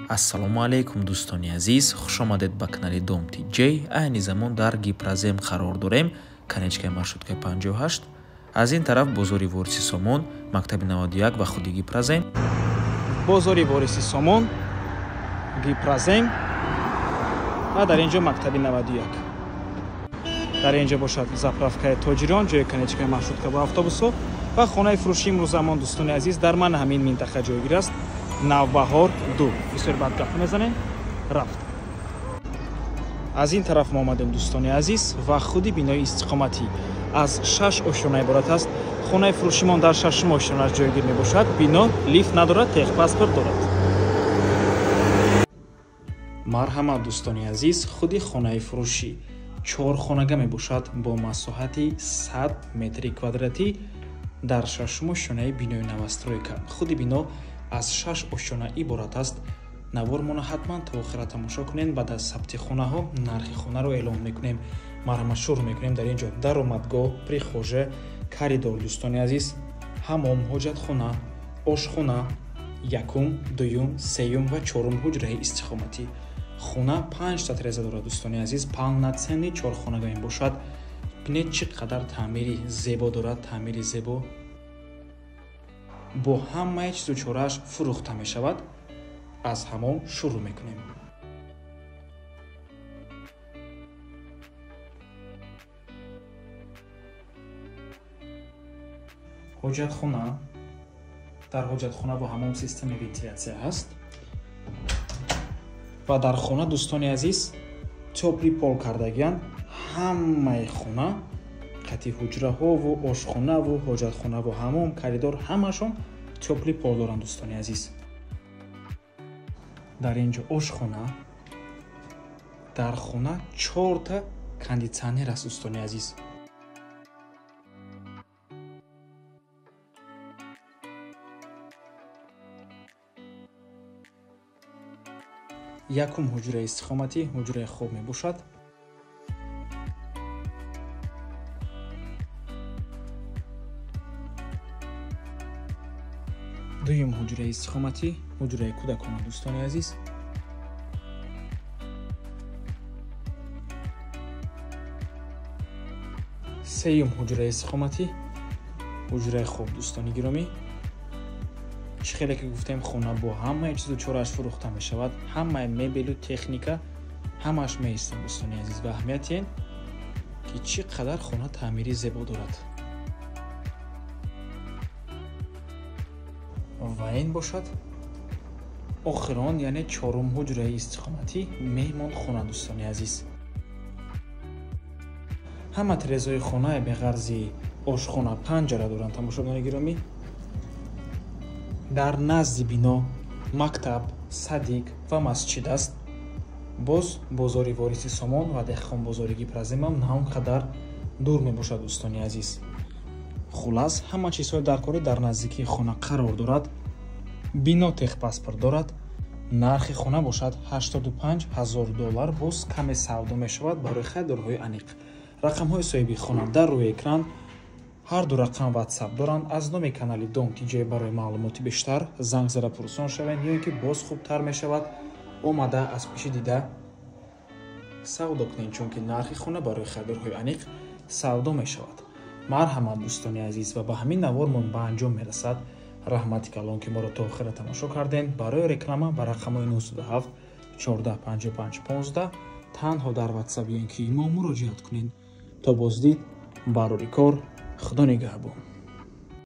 Ассалому алайкум дӯстони азиз, хуш омадед ба канали Дом ТҶ. Айни замон дар Гипрозем қарор дорем, конечкаи маршруткаи 58. Аз ин тараф бозори Вориси Сомон, мактаби 91 ва худи Гипрозем. Бозори Вориси Сомон, Гипрозем ва дар ин ҷо мактаби 91. Дар ин ҷо бошад заправкаи тоҷирон, ҷои конечкаи маршрутка бо автобусҳо ва хонаи фурӯшии имрӯзамон дӯстони азиз дар ман ҳамин минтақа ҷойгир аст. Навбаҳор 2. Бисёр бад гап мезанем, рафт. Аз ин тараф мо омадем дӯстони азиз ва худи бинои истиқоматӣ аз 6 ошёна иборат аст. Хонаи фурӯшимон дар 6 ошёнаш ҷойгир мебошад. Бино лифт надорад, техпаспорт дорад. Марҳамат дӯстони азиз, худи хонаи фурӯшӣ 4 хонага мебошад бо масоҳати 100 метри квадратӣ дар 6 ошёнаи бинои новостройка. Худи бино аз 6 ошёна иборат аст. Навормона ҳатман то охира тамошо кунед. Баъд аз сабти хонаҳо нархи хонаро эълон мекунем. Марҳамат шурӯъ мекунем. Дар ин ҷо даромадгоҳ, прихожа, коридор дӯстони азиз, ҳамом, ҳоҷатхона, ошхона, якум, дуюм, сеюм ва чорум ҳуҷраи истиқоматӣ. Хона 5 та тереза дорад дӯстони азиз, полноценный 4 хонага мебошад. Бинед чӣ қадар таъмири зебо дорад, таъмири зебо бо ҳамаи чизу чорааш фурӯхта мешавад. Аз ҳамом шурӯъ мекунем. Ҳоҷатхона. Дар ҳоҷатхона бо ҳамом системаи вентилятсия ҳаст ва дар хона дӯстони азиз тёплый пол кардагиянд. Ҳамаи хона қати ҳуҷраҳову ошхонаву ҳоҷатхонаву ҳамом, коридор ҳамашон тёплый пол доранд дӯстони азиз. Дар ин ҷо ошхона, дар хона 4 та кондитсионер аст дӯстони азиз. Якум ҳуҷраи истиқоматӣ, ҳуҷраи хоб мебошад. Дуюм ҳуҷраи истиқоматӣ, ҳуҷраи кӯдакона дӯстони азиз. Сеюм ҳуҷраи истиқоматӣ, ҳуҷраи хоб дӯстони гиромӣ. Чӣ хеле ки гуфтем, хона бо ҳамаи чизу чорааш фурӯхта мешавад. Ҳамаи мебелу техника ҳамааш меистад дӯстони азиз. Ва аҳамияти ин ки чӣ қадар хона таъмири зебо дорад. Ва ин бошад охирон, яъне чорум ҳуҷраи истиқоматӣ, меҳмонхона дӯстони азиз. Ҳама терезаҳои хона беғарзи ошхона панҷара доранд тамошобинони гиромӣ. Дар назди бино мактаб, садик ва масҷид аст. Боз бозори Вориси Сомон ва деҳқонбозори Гипроземам на он қадар дур мебошад дӯстони азиз. Хулас, ҳама чизҳои даркорӣ дар наздикии хона қарор дорад. Бино техпаспорт дорад. Нархи хона бошад 85 000 доллар, боз каме савдо мешавад барои харидорҳои аниқ. Рақамҳои соҳиби хона дар рӯи экран, ҳар ду рақам WhatsApp доранд. Аз номи канали Дом ТҶ барои маълумоти бештар занг зада пурсон шавед, ё ин ки боз хубтар мешавад омада аз пеши дида савдо кунед, чунки нархи хона барои харидорҳои аниқ савдо мешавад. Марҳамат дӯстони азиз, ва ба ҳамин навормон ба анҷом мерасад. Раҳмати калон ки моро то охира тамошо кардем. Барои реклама ба рақамҳои 907 14 55 15 танҳо дар WhatsApp ё ин ки имо муроҷиат кунед. То боздид, барори кор, Худо нигаҳбон.